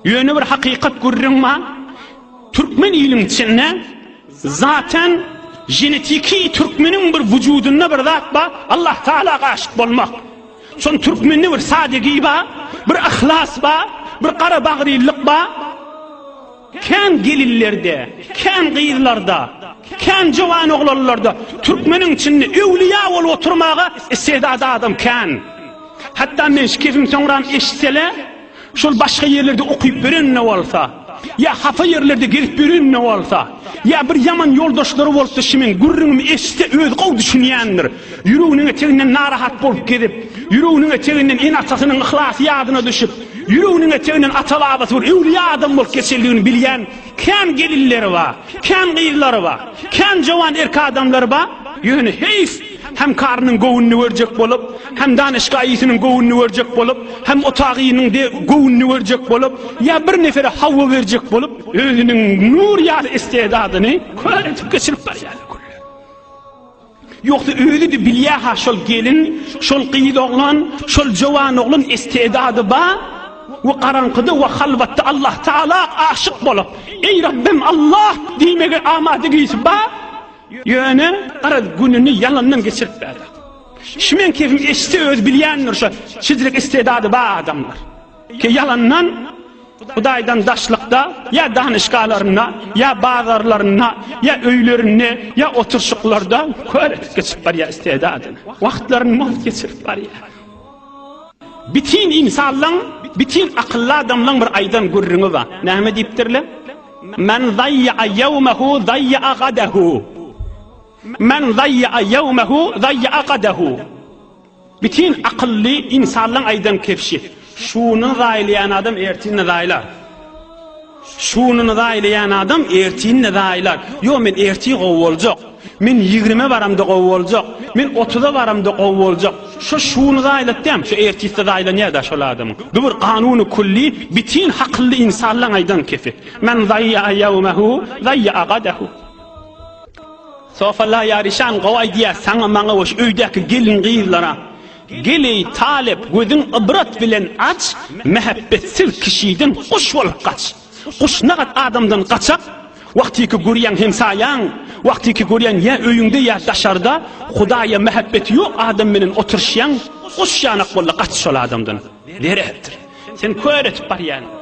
Ýöne bir hakykat gürrüň bar, türkmen iliň içinde zaten genetiki türkmeniň bir wujudynda bir zat bar, Allah Taala aşyk bolmak. Şon türkmende bir sadegi bar, bir yhlas bar, bir gara bagrylyk bar. Kän gelinlerde, kän gyzlarda, kän jowan oglanlarda türkmeniň içinde öwlüýä bolup oturmaga istedady adam kän. Hatda men şu kepim soňram eşitsele, Şol başga ýerlerde okyp ýören-de bolsa, ýa hapa ýerlerde gezip ýören-de bolsa, ýa bir ýaman ýoldaşlary bolsa şu meň gürrüňimi eşitse özi gowy düşünýändir. Ýüreginiň eteginden narahat bolup gezip, ýüreginiň eteginden ene-atasynyň yhlasy ýadyna düşüp, ýüreginiň eteginden ata-babasy bir öwlüýä adam bolup geçenligini bilýän Kän gelinleri bar, kän gyzlary bar, kän jowan erk adamlary bar, ýöne heýf, hem karynyň göwnüni görjek bolup, hem danyşgaýysynyň göwnüni görjek bolup, hem otagynyň de göwnüni görjek bolup, ýa bir nefere hawa berjek bolup, özüniň nur ýaly istedadyny kör edip geçirip barýarlar güller. Ýogsa özi-de bilýär-ha şol gelin, şol gyz oglan, şol jowan oglan istedady bar we garaňkyda we halwatda Allah Taala aşyk bolup, Eý Rabbim Allah diýmege amadygisi bar, ýöne garaz gününi ýalandan geçirip berdi. Şu meň kepim eşitse özi bilýändir şo şijrik istedady bar adamlar. Ki ýalandan Hudaýdan daşlykda, ýa danyşgalarynda, ýa bazarlarynda, ýa öýlerinde, ýa oturyşyklarda kör edip geçip barýar istedadyny. Wagtlaryny mugt geçirip barýar. Bitin ynsanlaň, bitin akylly adamlaň bir aýdan gürrüňi bar. Näme diýipdirler? Men zaýýa ýewmehu zaýýa gadahu. Men zaýýa ýewmehu zaýýa gadahu. Bitin akylly ynsanlaň aýdan kebşi. Şununy zaýlaýan adam ertirine zaýlar. Şununy zaýlaýan adam ertirine zaýlar. Ýok men ertir gowy boljak. Men ýigrimä baramda gowy boljak. Men otuza baramda gowy boljak. Şo şuny zaýlatýam, şo ertirde zaýlanýar-da şol adamyň. Bu bir kanuny külli, bitin hakylly ynsanlaň aýdan kefi. Men zaýýa ýewmehu, zaýýa gadahu. Sofa Laýarişan gowy aýdýar saňa maňa we şu öýdäki gelin gyzlara Gel eý talyp gözüň ybrat bilen aç mähepbetsiz kişiden guş bolup gaç guş nagat adamdan gaçak wagtyky görýäň hemsaýaň wagtyky görýäň ýa öýüňde ýa daşarda Hudaýa mähebbeti ýok adam bilen oturyşýaň guş ýanak bolda gaç şol adamdan zererdir sen kör etip barýaň.